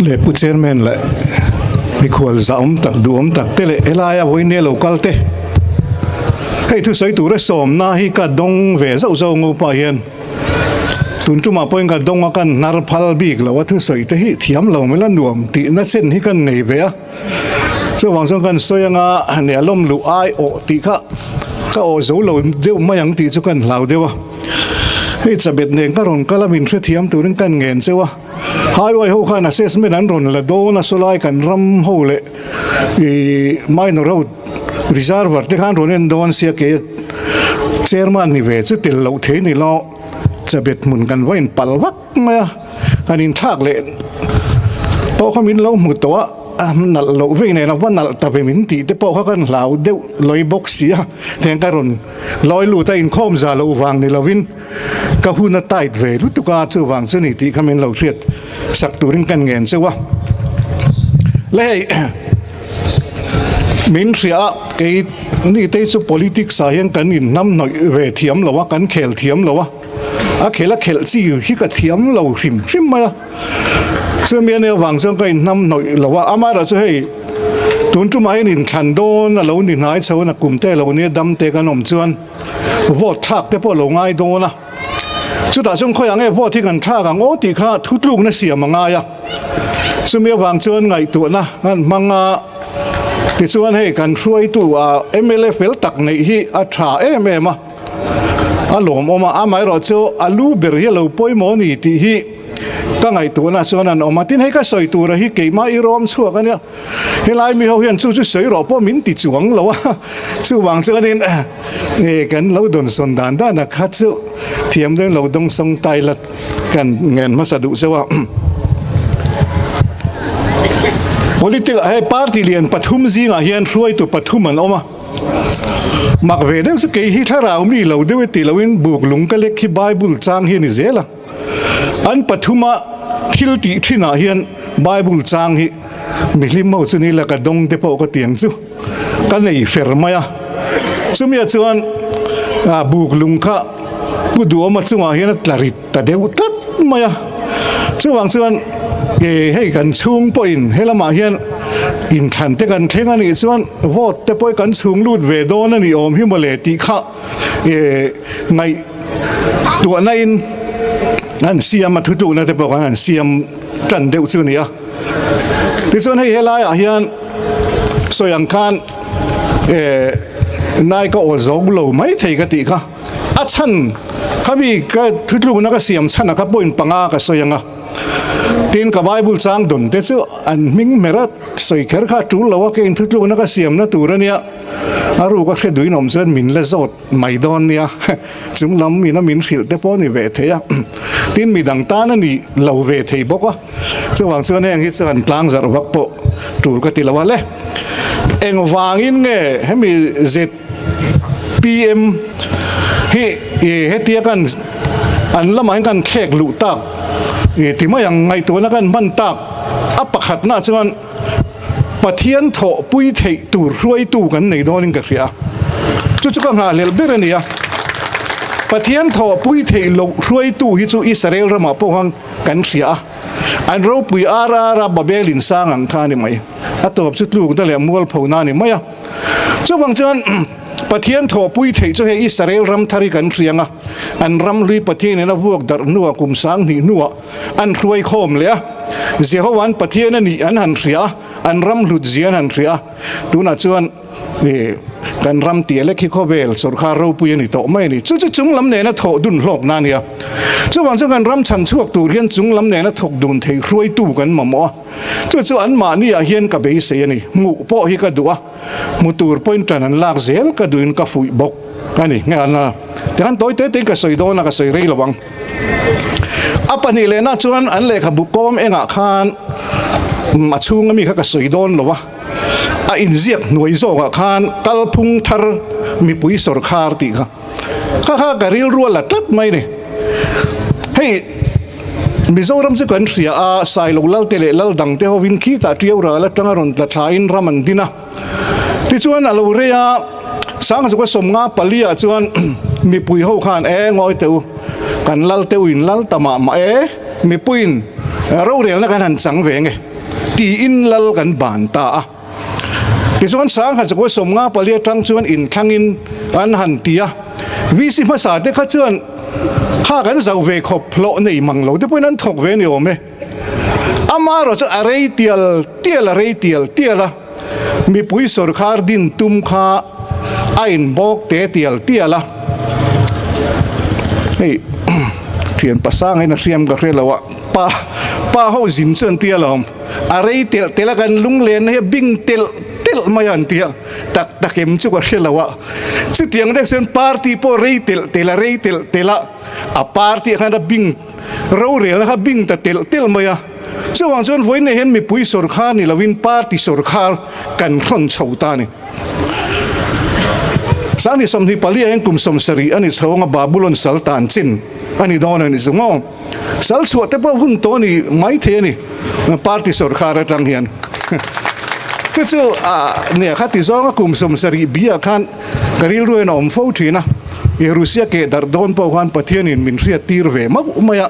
Leh Pu Chairman leh mikhual zahawm tak duhawm tak te leh helaia vawiin lo kal te hei thusawi tura sawmna hi ka dawng ve zauh zauh ngo pah hian tun tumah pawhin ka dawng a kan hnar phal bik lo a thusawi te hi thiam lo mai la nuam tihna chen hi kan nei ve a chuvang chuan kan sawi anga nia lawm luh ai awh tih kha ka awh zo lo deuh mai ang tih chu kan hlau deuh a hei chabet nen ka rawn kal a min hrethiam turin kan ngen cheu a. Highway ho khan assessment an rawn la dawn a sawlai kan ram ho leh ih minor ho reserver te khan rawn en dawn sia kei chairman ni ve chu tel loh thei ni lo chabet hmun kan va in pal vak mai a kan inthlak leh pawh kha min lo hmu tawh a nalh loh vei nen a va nalh ta ve min tih te pawh kha kan hlau deuh lawi bawk si a tiang ka rawn lawi lut a inkhawm za loh vang ni lovin. Ka hun a tight ve lutuk a, chuvang chu ni tih kha min lo hriat sak turin kan ngen cheu a. Le hei, min hria a, kei ni te chu politics ah hian kan inhnam hnawih ve thiam lo a, kan khel thiam lo a, a khel a khelh chi hi ka thiam lo hrim hrim mai a. Chumi ania vang chuan ka inhnam hnawih lo a, amaherawhchu hei tun tumah hian inthlan dawn a lo ni hnai chho a, nakum te lo nia dam te kan awm chuan, Vote thlak te pawh a lo ngai dawn a, chutah chuan khawiah nge vote hi kan thlak ang aw tih kha thutlukna siam a ngai a, chumi avang chuan ngaihtuahna an hmang a, tichuan hei kan hruaitu a mla fel tak neih hi a tha em em a, a lawmawm a, amaherawhchu a lu ber hi a lo pawimawh a ni tih hi ka ngaihtuahna chuan an awm a, tin hei ka sawi tura hi keimah i rawm chhuak a nia. Helai mi ho hian chu chu sawi rawh pawh min ti chuang lo a, chuvang chuanin kan lo dawnsawn dan dan a kha chu thiam deuhin lo dawngsawng tai la kan ngen hmasa duh zeuh a. Politic ah hei party lian pathum zingah hian hruaitu pathum an awm a, mak ve deuh chu kei hi thlarau mi lo deuh e tih loin buk lung ka lek hi Bible chang hi a ni zel a. An pathuma thil tih thinah hian Bible chang hi mihlim ho chu ni la ka dawng te pawh ka tiang chu ka nei fer mai a. Chumia chuan buk lung kha Pu Duhawma chungah hian a tla rit ta deuh tlat mai a. Chuvang chuan hei kan chhung pawhin helamah hian inthlan te kan thleng a nih chuan vote te pawh kan chhung lut ve dawn a nih awm hi mawle tih kha ngaih tuahna in an siam a thutlukna te pawh khan an siam tan deuh chu a ni a tichuan hei helai ah hian sawi ang khan eh nai ka aw zo lo mai thei ka tih kha a chhan khami ka thutlukna ka siam chhan a kha point panga ka sawi ang a tin ka bible chang dawn te chu an hming hmer a sawi kher kha a tul lo a kei in thutlukna ka siamna tur a nia. A ruk a hre duin awm chuan min la zawt mai dawn nia, chung lam ina min hrilh te pawh a ni ve thei a, tin midang tan a ni lo ve thei bawk a, chuvang chuan heng hi chuan tlang zarh vak pawh tul ka ti lo a le. Engvangin nge hemi zpm hi hetia kan an lamah hian kan thlek luh tak ti mai ang ngaihtuahna kan hman tak a pakhatna chuan Pathian thawhpui theih tur hruaitu kan nei dawnin ka hria. Chu chu ka nghahhlelh ber a ni a. Pathian thawhpui theih loh hruaitu hi chu Israel ramah pawh khan kan hria a. An ropui ar ar a, Babel in sang ang kha a ni mai. A tawp chu tlukna leh mualphona a ni mai a. Chuvang chuan Pathian thawhpui theih chu hei Israel ram thar hi kan hria ang a. An ram hlui Pathianin a vuak darh hnuah kum 2000 hnuah An hruai khawm leh a, Jehova'n Pathian a nih an han hria a, an ram hlut zia an han hria a. Tunah chuan kan ram tia lek hi khawvel sawrkar ropui a ni tawh mai a ni. Chu chu chung lam nena thawh dun hlawkna a ni a. Chuvang chuan kan ram chhan chhuak tur hian chung lam nena thawk dun thei hruaitu kan mamawh a. Chu chu anmahniah hian ka beisei a ni. Hmuh pawh hi ka duh a, hmu tur pawhin ṭan an lak zel ka duhin ka fuih bawk a ni. Tikhan tawi te tein ka sawi dawn a, ka sawi rei lo ang. A pahnih lehna chuan an lehkhabu kawm engah khan a chhunga mi kha ka sawi dawn lo a, a inziak hnuai zawkah khan kalphung thar mipui sawrkhar tih kha kha kha ka rilru a la tlat mai ni. Hei Mizoram chu kan hria a, Sailo Lalte leh Lal dangte hovin khitah Tiau ral atanga rawn tla thlain ram an din a. Tichuan a lo rei a, Sangzuka 54 ah chuan mipui ho khan e ngawi teh u, kan lal teh u in lal ta mah mah e, mipuiin. Rorelna kan han chang ve nge tiin lal kan ban ta a. Tichuan Sangha chukua 54 atang chuan inthlangin an han ti a. VC hmasa te kha chuan kha kan zauh ve khawp hlawh nei mang lo te pawhin an thawk ve ni awm e. Amaherawh chu a rei tial tial a rei tial tial a, mipui sawrkhar din tum kha a inbawk te tial tial a. Hei thian pasang in a hriam ka hre lo a, pa pa ho zin chu an tia lo. A rei telh telh a kan lunglen hi a bing telh telh mai a an tia, tak tak em chu ka hre lo a. Chutiang deuh chuan party pawh rei telh telh a rei telh telh a, a party ah khan a bing rorelna kha bing ta telh telh mai a. Chuvang chuan vawiin ah hian mipui sawrkhar ni lovin party sawrkhar kan hrawn chho ta a ni. Sangni 24 ah hian kum 70 a ni chho anga Babulon sal tan chin a ni dawn a ni chu maw? Sal chhuah te pawh hun tawh a ni mai thei a ni party sawrkhar atang hian. Chu chu nia kha ti zawnga kum 70 biah khan ka rilru hian a awm fo thin a, i Russia keh darh dawn pawh khan Pathianin min hriat tir ve mauh mai a,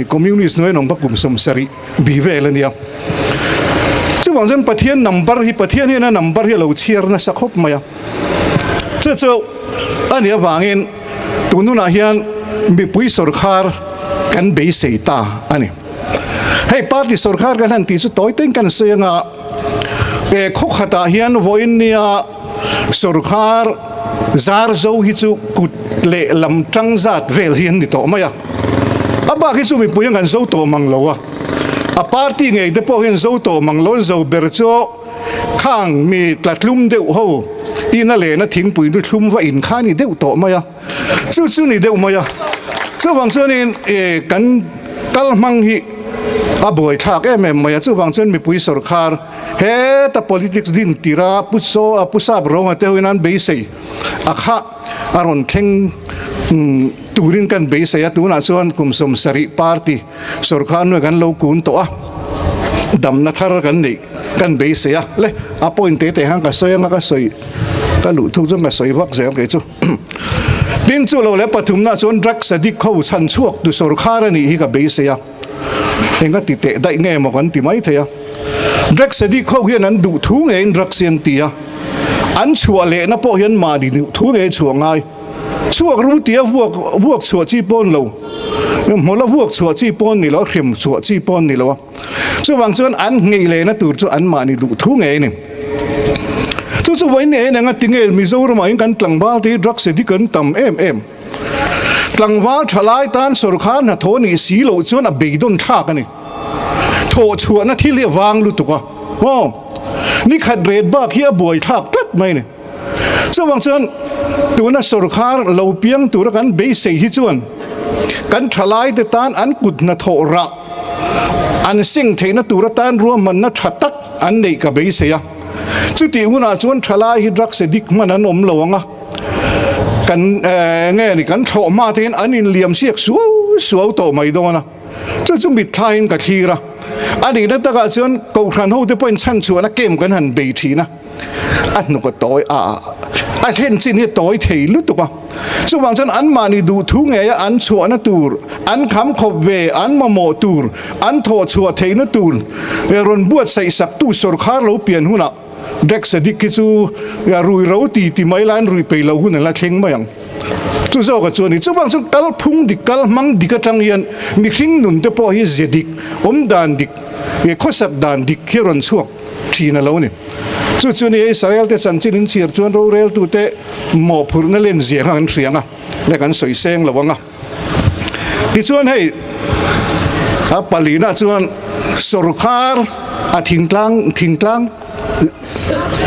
communist hnuai an awm kha kum 70 bi vel a nia. Chuvang chuan Pathian number hi Pathian hian a number hi a lo chhiar nasa khawp mai a. Chu chu a nih avangin tun hunah hian mipui sawrkhar kan beisei ta a ni. Hei party sawrkhar kan han tih chu tawi teng kan sawi anga e khaw khatah hian vawiin nia sawrkhar zar zo hi chu kut leh lam tang zat vel hi an ni tawh mai a. A bak hi chu mipui an kan zo tawh mang lo a. A party ngei te pawh hian zo tawh mang lo an zo ber chu Khang mi tla tlum deuh ho ina lehna thingpui nu thlum va in kha ni deuh tawh mai a, chu chu ni deuh mai a. Chuvang chuanin kan kal hmang hi a buai thlak em em mai a, chuvang chuan mipui sawrkhar heta politics din tira Pu Saw Pu Sap Rawnga te hoin an beisei a kha a rawn thleng turin kan beisei a, tunah chuan kum 70 party Sawrkhar hnuai kan lo kun tawh a, damna thar kan neih kan beisei a, le a point te te khan ka sawi anga ka sawi ka luh thuk chuan ka sawi vak zel kei chu. Tin chu lo leh pathumna chuan drugs addict ho chhan chhuak tu sawrkhar a nih hi ka beisei a, enga ti teh daih nge maw kan ti mai thei a. Drugs addict ho hian an duh thu ngeiin drugs hi an ti a, an chhuah lehna pawh hian mahni duh thu ngei chhuah ngai. Chhuak ru tia vuak vuak chhuah chi pawn lo, hmawlh a vuak chhuah chi pawn ni lo, a hrem chhuah chi pawn ni lo a. Chuvang chuan an nghei lehna tur chu anmahni duh thu ngei a ni. Chu chu vawiin eng eng a ti nge Mizoramah hian kan tlangval te hi drugs addict an tam em em. Tlangval thalai tan sawrkhar hnathawh nih si loh chuan a beidawn thlak a ni. Thawh chhuahna thil hi a vang lutuk a, aw nikhat ret bak hi a buai thlak tlat mai a ni. Chuvang chuan tuna sawrkhar lo piang tura kan beisei hi chuan kan thalaite tan an kut hnathawh rah an seng theihna tur atan ruahmanna tha tak an neih ka beisei a. Chutih hunah chuan thalai hi drugs addict hman an awm lo ang a, kan nge ni kan thlawh hma te hian an inliam siak suau suau tawh mai dawn a. Chu chu mitthlaiin ka thlir a, a nihna takah chuan Kohhran hote pawhin chhanchhuahna camp kan han bei thin a. a hnuk a tawi a, a thlen chin hi a tawi thei lutuk a. Chuvang chuan anmahni duhthu ngeia an chhuahna tur, an kham khawp ve, an mamawh tur, an thawh chhuah theihna tur rawn buatsaih saktu sawrkhar lo pian hunah Drek Sadik hi chu rui ro ti ti mai la an rui peih loh hun an la thleng mai ang. Chu zawka chu a ni. Chuvang chuan kalphung dik, kalhmang dik atang hian mihring nun te pawh hi ze dik, awmdan dik, khawsak dan dik hi rawn chhuak thin a lo ni. Chu chu ni Israel te chanchin in chhiar chuan roreltute mawhphurhna len zia kha kan hria ang a, le kan sawi seng lo ang a. Tichuan hei a palina chuan sawrkhar a thingtlang thingtlang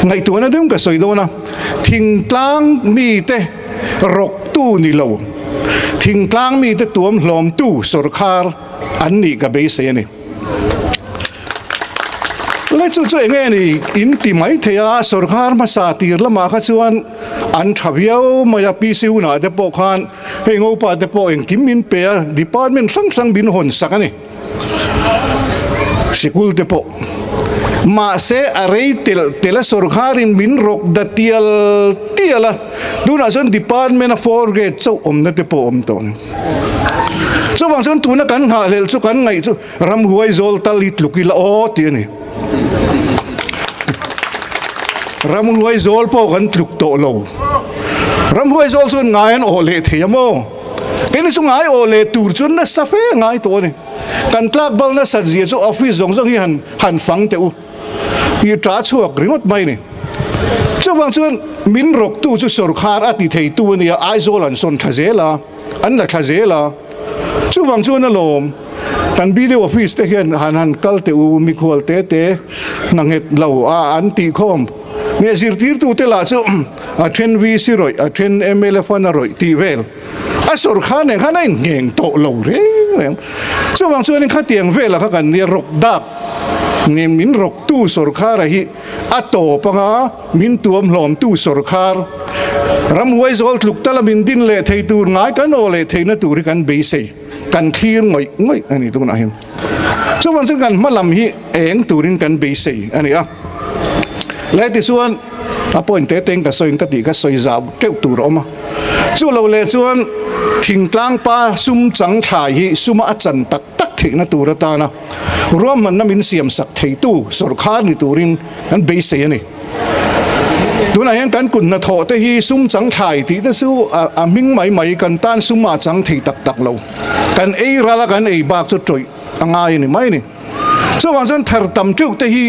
ngaihtuahna deuh ka sawi dawn a, thingtlang mite rawktu ni lo, thingtlang mite tuam hlawmtu sawrkhar an nih ka beisei a ni. Le chu chu enge ni in ti mai thei a, sawrkhar hmasa tir lamah kha chuan an tha viau mai a, PC hunah te pawh khan hei ngopa te pawh engkim min pe a, department hrang hrang min hawn sak a ni, sikul te pawh. Mahse a rei telh telh a sawrkharin min rawk da tial tial a, tunah chuan department a four grade chauh awmna te pawh a awm tawh a ni. Chuvang chuan tuna kan nghahhlelh chu kan ngaih chu ramhuai zawl tal hi tluk ila aw tih a ni. Ramhuai zawl pawh kan tluk tawh lo. Ramhuai zawl chuan ngai an awh leh thei a maw? Keini chu ngai awh leh tur chuan nasa fe a ngai tawh a ni. Kan tlak bal nasat zia chu office zawng zawng hi han han fang teh u. I ta chhuak ringawt mai ni. Chuvang chuan min rawktu chu sorkar a ti theitu a nia, Aizawl an sawn thla zel a, an la thla zel a. Chuvang chuan alawm kan BDO office te hian han han kal teh u, mikhual te te hna nghet lo a an tih khawm. Nge zirtirtu te lah chu a then VC rawih, a then mla fund a rawih tih vel. A sorkar nen khan a inngheng tawh lo reng reng. Chuvang chuanin khatiang velah kha kan nia rawk dak nge min rawktu sorkara hi a tawp anga min tuam hlawmtu sorkar ramhuai zawl tluk tala min din leh thei tur ngai kan aw leh theihna tur hi kan beisei kan thlir ngawih ngawih a ni tunah hian. Chuvang chuan kan hma lam hi eng turin kan beisei a ni a. Le tichuan a point te teng ka sawiin ka tih kha sawi zau teuh tur a awm a. Chu lo leh chuan thingtlang pa sum chang thlai hi suma a chan tak tak theihna tur atana ruahmanna min siam sak theitu sawrkhar ni turin kan beisei a ni. Tunah hian kan kut hnathawh te hi sum chang thlai tih te chu a hming mai mai kan tan sum a chang thei tak tak lo. Kan ei ral a kan ei bak chu tawih a ngai a ni mai a ni. Chuvang chuan thar tam teuh te hi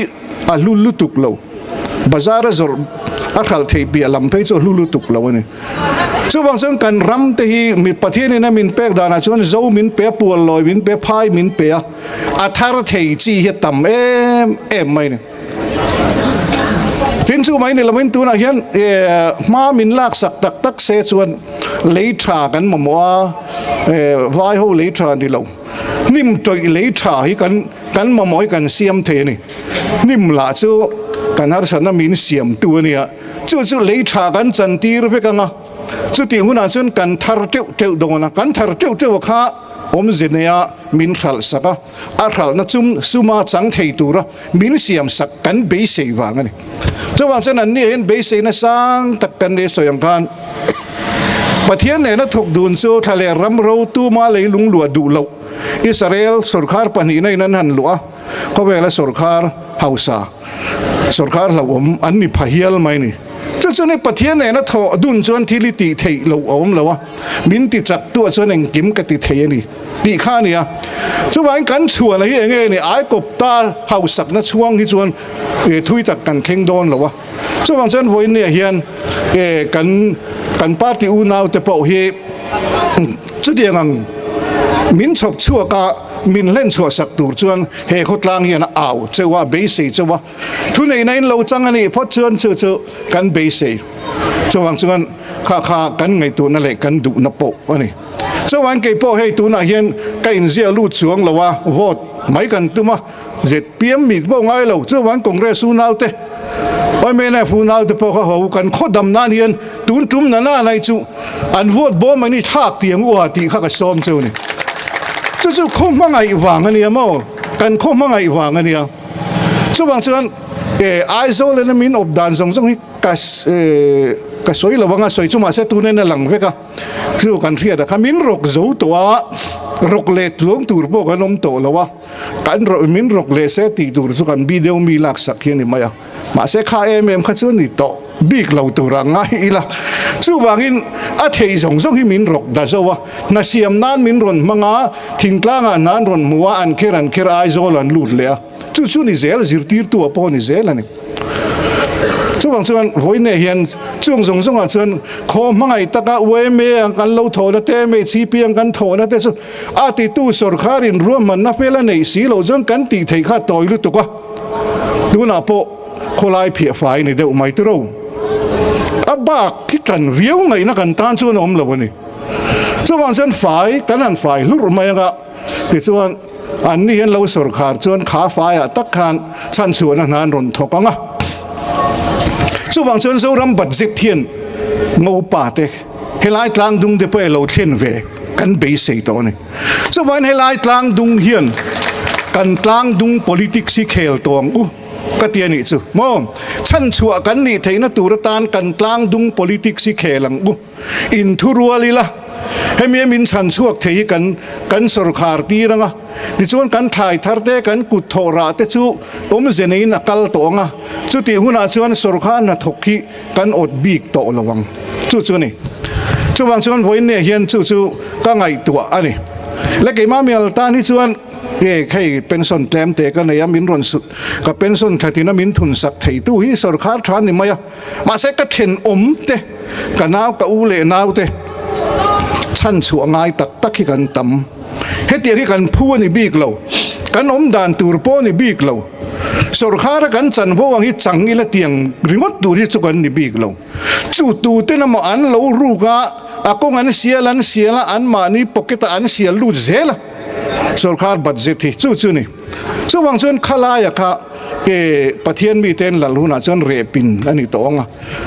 a hlu lutuk lo. Bazar a zawrh a hralh theih piah lam phei chu a hlu lutuk lo a ni. Chuvang chuan kan ram te hi mi Pathianin a min pek danah chuan zo min pe a, pual lawi min pe a, phai min pe a, a thar thei chi hi a tam em em mai a ni. Tin chu mai ni lovin tunah hian hma min laksak tak tak se chuan lei tha kan mamawh a, vai ho lei tha ni lo. Hnim tawih lei tha hi kan kan mamawh hi kan siam thei a ni. Hnim lah chu kan harsatna min siamtu a nia. Chu chu lei tha kan chantir vek ang a, chutih hunah chuan kan thar teuh teuh dawn a. Kan thar teuh teuh a kha awmze neia min hralh sak a, a hralhna chum suma chang thei tura min siam sak kan beisei vang a ni. Chuvang chuan anni ah hian beiseina sang tak kan nei sawi ang khan Pathian nena thawk dun chu thla leh ram ro tuma leilung luah duh loh Israel sawrkhar pahnihna in an han luah a, khawvela sawrkhar hausa sawrkhar hlauhawm an ni pha hial mai ni. Chu chu ni Pathian nena thawh dun chuan thil i tih theih loh a awm lo a, min ti chak tu ah chuan engkim ka ti thei a ni tih kha a ni a. Chuvangin kan chhuahna hi enge ni Aikawpta hausakna chhuang hi chuan thui tak kan thleng dawn lo a. Chuvang chuan vawiinniah hian kan kan party unaute pawh hi chutiang ang min chhawp chhuak a, min hlen chhuah sak tur chuan he khawtlang hian a au cheuh a, beisei cheuh a. Thuneihna in lo chang a nih phawt chuan chu chu kan beisei. Chuvang chuan kha kha kan ngaihtuahna leh kan duhna pawh a ni. Chuvang keipawh hei tunah hian ka inziah lut chuang lo a, vote mai kan tum a. ZPM mit pawh ngai lo, chuvang Congress unaute, MNF unaute pawh kha ho kan khaw dam nan hian tun tum na na nai chu an vote bawm an i thlak tiang u a tih kha ka sawm cheu ni. Chu chu khaw hmangaih vang a nia maw? Kan khaw hmangaih vang a nia. Chuvang chuan Aizawl ena min awp dan zawng zawng hi ka ka sawi lo anga sawi chu mahse tun en a lang vek a. Chu kan hriat a kha min rawk zo tawh a, rawk leh chuang tur pawh kan awm tawh lo a. Kan rawh min rawk leh se tih tur chu kan bi deuh mi lak sak hi a ni mai a, mahse kha em em kha chu a ni tawh bik lo tur a ngai ila. Chuvangin a theih zawng zawng hi min rawk da zo a, hna siam nan min rawn hmang a, thingtlangah hna an rawn hmu a, an kher an kher Aizawl an lut leh a, chu chu ni zel zirtirtu ah pawh a ni zel a ni. Chuvang chuan vawiinah hian chung zawng zawngah chuan khaw hmangaih taka yma ang kan lo thawhna te, MHCP ang kan thawhna te chu a titu sawrkharin ruahmanna fel a neih si loh chuan kan tih theih kha tawi lutuk a, tunah pawh khawlai phiah fai ni deuh mai tiro. A bak khi tan viau ngaihna kan tan chuan a awm lo a ni. Chuvang chuan fai kan han fai hlurh mai anga tichuan An ni hian lo sawrkhar chuan kha faiah tak khan chhanchhuahna hna an rawn thawk ang a. Chuvang chuan Zoram budget hian Ngopa te helai tlang dung te pawh lo thlen ve kan beisei tawh a ni. Chuvangin helai tlang dung hian kan tlang dung politics hi khel tawh ang u ka ti a nih chu maw. Chhanchhuah kan nih theihna tur atan kan tlang dung politics hi khel ang u. Inthurual ila. Hemi a min chhan chhuak thei hi kan kan sawrkhar tir ang a, tichuan kan thlai thar te, kan kut thawh rah te chu awmze neiin a kal tawh ang a, chutih hunah chuan sawrkhar hnathawk hi kan awt bik tawh lo ang. Chu chu a ni. Chuvang chuan vawiin neh hian chu chu ka ngaihtuah a ni. Le keimah mial tan hi chuan nge hei pension tlem te ka nei a, min rawn sut ka pension thlatin a min thun sak theitu hi sawrkhar tha ni mai a. Mahse ka thenawm te, ka nau ka u leh nau te chhan chhuah ngai tak tak hi kan tam. Hetiang hi kan phu a ni bik lo, kan awm dan tur pawh a ni bik lo. Sawrkhara kan chanvo ang hi chang ila tiang ringawt tur hi chu kan ni bik lo. Chu tuten emaw an lo ruk a, a kawng an sial an sial a, anmahni pocket ah an sial lut zel a. Sawrkhar budget hi chu chu ni. Chuvang chuan khalaia kha e Pathian miten lal hunah chuan reh pin a ni tawh ang a.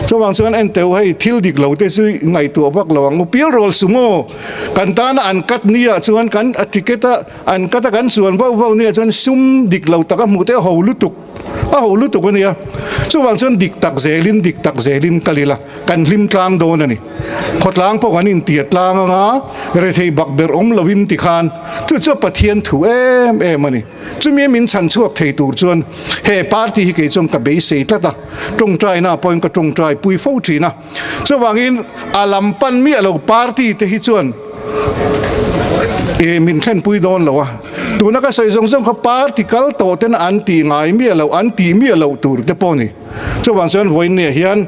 Chuvang chuan enteu hei thil dik lo te chu ngaihtuah vak lo ang u. Pialrawl sumo kan tana an cut nia chuan kan a ticket a an cut a kan chuan vauh vauh nia chuan sum dik lo taka hmuh te a ho lutuk a ho lutuk a nia. Chuvang chuan dik tak zelin dik tak zelin kal ila kan hlim tlang dawn a ni. Khawtlang pawh kan intia tlang anga rethei bak ber awm lovin tikhan chu chu Pathian thu em em a ni. Chumi min chhan chhuak thei tur chuan he party hi kei chuan ka beisei tlat a, tawngtaina pawhin ka tawngtai pui fo thin a. Chuvangin a lam pan miah lo party te hi chuan e min thlenpui dawn lo a, tuna ka sawi zawng zawng kha party kal tawh ten an tih ngai miah loh, an tih miah loh tur te pawh a ni. Chuvang chuan vawiinniah hian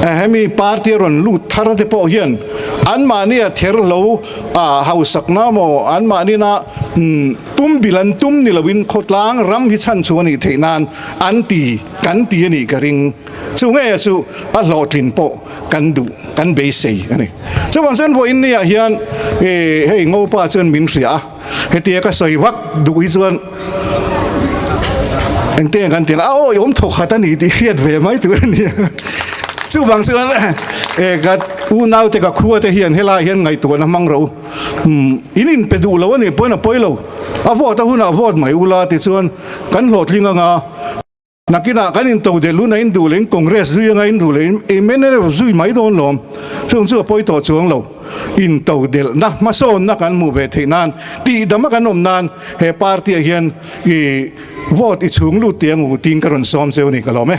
hemi party a rawn lut thar te pawh hian anmahnia ther hlo a hausakna maw anmahnina pumbil an tum ni loin khawtlang ram hi chhan chu a nih theih nan an ti kan ti a nih ka ring. Chu nge chu a hlawhtlin pawh kan duh kan beisei a ni. Chuvang chuan vawiinniah hian hei Ngopa chuan min hria a. Hetia ka sawi vak duh hi chuan engte kan ti a awi awm thawk khat a ni tih hriat ve mai tur a ni. Chuvang chuan e ka unau te ka khua te hian helai hian ngaihtuahna hmang rawh u. In inpe duh lo a nih pawhin a pawi lo. A vote a hunah vote mai ula tichuan kan hlawhtling anga. Nakinah kan into delh hun a induh leh in Congress zui anga induh leh in mnf zui mai dawn lawm. Chung chu a pawi tawh chuang lo. Into delhna hmasawnna kan hmuh ve theih nan tihdama kan awm nan he party ah hian i vote i chhung lut tih ang u tiin ka rawn sawm cheu a ni ka lawm e.